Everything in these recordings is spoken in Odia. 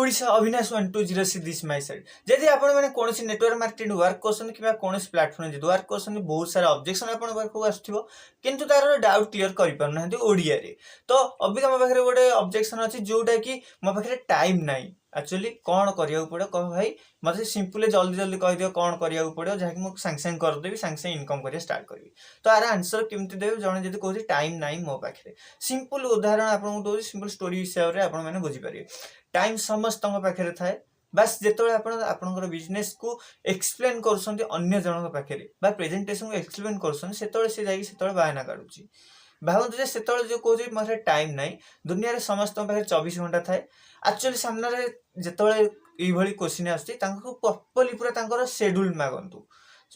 Odisha, Abinash 1206, this my side. ଯଦି ଆପଣମାନେ କୌଣସି ନେଟୱାର୍କ ମାର୍କେଟିଂ ୱାର୍କ କରୁଛନ୍ତି କିମ୍ବା କୌଣସି ପ୍ଲାଟଫର୍ମ ଯଦି ୱାର୍କ କରୁଛନ୍ତି, ବହୁତ ସାରା ଅବଜେକ୍ସନ୍ ଆପଣଙ୍କ ପାଖକୁ ଆସୁଥିବ, କିନ୍ତୁ ତାର ଡାଉଟ୍ କ୍ଲିୟର କରିପାରୁନାହାନ୍ତି ଓଡ଼ିଆରେ। ତ ଅବିକା ମୋ ପାଖରେ ଗୋଟେ ଅବଜେକ୍ସନ୍ ଅଛି, ଯୋଉଟାକି ମୋ ପାଖରେ ଟାଇମ୍ ନାହିଁ। ଆକ୍ଚୁଆଲି କ'ଣ କରିବାକୁ ପଡ଼ିବ କହ ଭାଇ, ମୋତେ ସିମ୍ପଲି ଜଲ୍ଦି ଜଲ୍ଦି କହିଦିଅ କ'ଣ କରିବାକୁ ପଡ଼ିବ, ଯାହାକି ମୁଁ ସାଙ୍ଗେ ସାଙ୍ଗେ କରିଦେବି, ସାଙ୍ଗେ ସାଙ୍ଗେ ଇନକମ୍ କରିବା ଷ୍ଟାର୍ଟ କରିବି। ତ ଆର ଆନ୍ସର କେମିତି ଦେବେ? ଜଣେ ଯଦି କହୁଛି ଟାଇମ୍ ନାହିଁ ମୋ ପାଖରେ, ସିମ୍ପଲ୍ ଉଦାହରଣ ଆପଣଙ୍କୁ ଦେଉଛି, ସିମ୍ପଲ୍ ଷ୍ଟୋରି ହିସାବରେ ଆପଣମାନେ ବୁଝିପାରିବେ। ଟାଇମ୍ ସମସ୍ତଙ୍କ ପାଖରେ ଥାଏ। ବାସ୍, ଯେତେବେଳେ ଆପଣ ଆପଣଙ୍କର ବିଜନେସକୁ ଏକ୍ସପ୍ଲେନ୍ କରୁଛନ୍ତି ଅନ୍ୟ ଜଣଙ୍କ ପାଖରେ ବା ପ୍ରେଜେଣ୍ଟେସନକୁ ଏକ୍ସପ୍ଲେନ୍ କରୁଛନ୍ତି, ସେତେବେଳେ ସେ ଯାଇକି ସେତେବେଳେ ବାହାନା କାଢୁଛି। ଭାବନ୍ତୁ ଯେ ସେତେବେଳେ ଯେଉଁ କହୁଛି ମୋ ପାଖରେ ଟାଇମ୍ ନାହିଁ, ଦୁନିଆରେ ସମସ୍ତଙ୍କ ପାଖରେ 24 ଘଣ୍ଟା ଥାଏ। ଆକ୍ଚୁଆଲି ସାମ୍ନାରେ ଯେତେବେଳେ ଏଇଭଳି କୋଶ୍ଚିନ୍ ଆସୁଛି, ତାଙ୍କୁ ପ୍ରପରଲି ପୁରା ତାଙ୍କର ସେଡ୍ୟୁଲ୍ ମାଗନ୍ତୁ।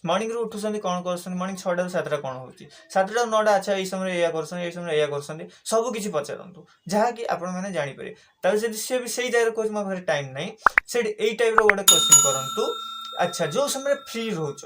ମର୍ଣ୍ଣିଂରୁ ଉଠୁଛନ୍ତି, କ'ଣ କରୁଛନ୍ତି? ମର୍ଣ୍ଣିଂ 6ଟାରୁ 7ଟା କ'ଣ ହେଉଛି? 7ଟାରୁ 9ଟା, ଆଚ୍ଛା, ଏଇ ସମୟରେ ଏଇଆ କରୁଛନ୍ତି, ଏଇ ସମୟରେ ଏଇଆ କରୁଛନ୍ତି। ସବୁ କିଛି ପଚାରନ୍ତୁ, ଯାହାକି ଆପଣମାନେ ଜାଣିପାରିବେ। ତାପରେ ଯଦି ସେ ବି ସେଇ ଜାଗାରେ କହୁଛି ମୋ ପାଖରେ ଟାଇମ୍ ନାହିଁ, ସେଠି ଏଇ ଟାଇପ୍ର ଗୋଟେ କୋଶ୍ଚିନ୍ କରନ୍ତୁ। ଆଚ୍ଛା, ଯେଉଁ ସମୟରେ ଫ୍ରି ରହୁଛ,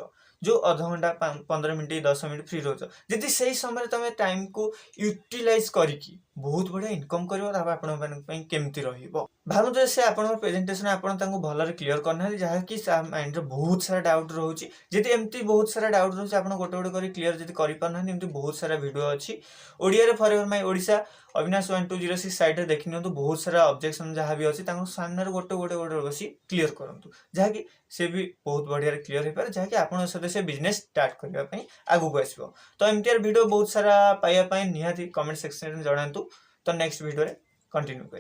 ଯେଉଁ ଅଧଘଣ୍ଟା, 15 ମିନିଟ୍, 10 ମିନିଟ୍ ଫ୍ରି ରହୁଛ, ଯଦି ସେଇ ସମୟରେ ତମେ ଟାଇମ୍କୁ ୟୁଟିଲାଇଜ୍ କରିକି ବହୁତ ବଢ଼ିଆ ଇନକମ୍ କରିବ, ତାହେଲେ ଆପଣମାନଙ୍କ ପାଇଁ କେମିତି ରହିବ? ଭାବନ୍ତୁ ଯେ ସେ ଆପଣଙ୍କ ପ୍ରେଜେଣ୍ଟେସନ୍ ଆପଣ ତାଙ୍କୁ ଭଲରେ କ୍ଲିୟର କରିନାହାନ୍ତି, ଯାହାକି ତା ମାଇଣ୍ଡରେ ବହୁତ ସାରା ଡାଉଟ୍ ରହୁଛି। ଯଦି ଏମିତି ବହୁତ ସାରା ଡାଉଟ୍ ରହୁଛି, ଆପଣ ଗୋଟେ ଗୋଟେ କରି କ୍ଲିୟର ଯଦି କରିପାରୁନାହାନ୍ତି, ଏମିତି ବହୁତ ସାରା ଭିଡ଼ିଓ ଅଛି ଓଡ଼ିଆରେ। ଫର୍ ଏଭର ମାଇ ଓଡ଼ିଶା, ଅବିନାଶ 1206 ସାଇଟ୍ରେ ଦେଖିନିଅନ୍ତୁ। ବହୁତ ସାରା ଅବଜେକ୍ସନ୍ ଯାହା ବି ଅଛି, ତାଙ୍କ ସାମ୍ନାରେ ଗୋଟେ ଗୋଟେ ଗୋଟେ ବସି କ୍ଲିୟର କରନ୍ତୁ, ଯାହାକି ସେ ବି ବହୁତ ବଢ଼ିଆରେ କ୍ଲିୟର ହେଇପାରେ, ଯାହାକି ଆପଣଙ୍କ ସହିତ ସେ ବିଜନେସ୍ ଷ୍ଟାର୍ଟ କରିବା ପାଇଁ ଆଗକୁ ଆସିବ। ତ ଏମିତିଆର ଭିଡ଼ିଓ ବହୁତ ସାରା ପାଇବା ପାଇଁ ନିହାତି କମେଣ୍ଟ ସେକ୍ସନରେ ଜଣାନ୍ତୁ। ତ ନେକ୍ସଟ ଭିଡ଼ିଓରେ କଣ୍ଟିନ୍ୟୁ କରିବେ।